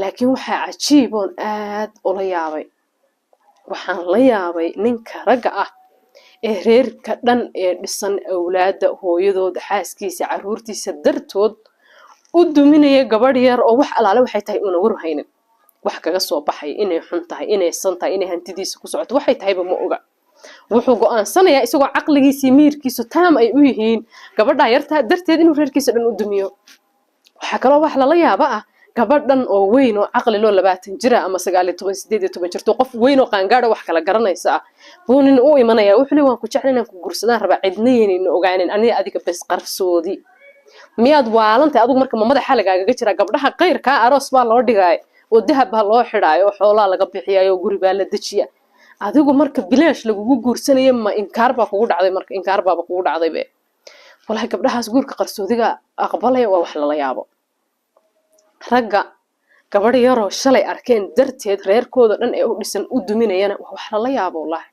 Laakiin waxaa cajiib oon aad ula yaabay, waxaan la yaabay ninka ragga ah ee reerka dhan ee dhisan, awlaadda, hooyadooda, xaaskiisa, caruurtiisa dartood u duminaya gabadh yar oo wax alaale waxay tahay una war haynin, wax kaga soo baxay, inay xun tahay, inay san tahay, inay hantidiisa ku socoto, waxay tahayba ma oga. Wuxuu go-aansanayaa, isagoo caqligiisii miirkiisu taam ay u yihiin, gabadhaa yartaa darteed inuu reerkiisa dhan u dumiyo. Waxaa kaloo wax lala yaaba ah gabadhan oo weyn oo caqli loo, 20 jira ama 19, 18 jirto, qof weyn oo qaangaada, wax kala garanaysa ah, buu nin u imanaya. Wuxuu leeyahay, "Waan ku jecel, inaan ku guursadaan rabaa, cidna yeynayna ogaanin, aniga adiga bes, qarsoodi." Miyaad waalantahay adigu? Marka ma madaxa lagaagaga jiraa? Gabdhaha qayrkaa aroos baa loo dhigaay oo dahab baa loo xidhaayo oo xoolaa laga bixiyayo oo guri baa la dejiya. Adigu marka bilaash lagugu guursanaya, ma inkaar baa kugu dhacday? Marka inkaar baaba kugu dhacday be. Walahi, gabdhahaas guurka qarsoodiga aqbalaya waa wax lala yaabo. Ragga gabadh yaroo shalay arkeen darteed reerkooda dhan ee u dhisan u duminayana waa wax lala yaabo, wallahi.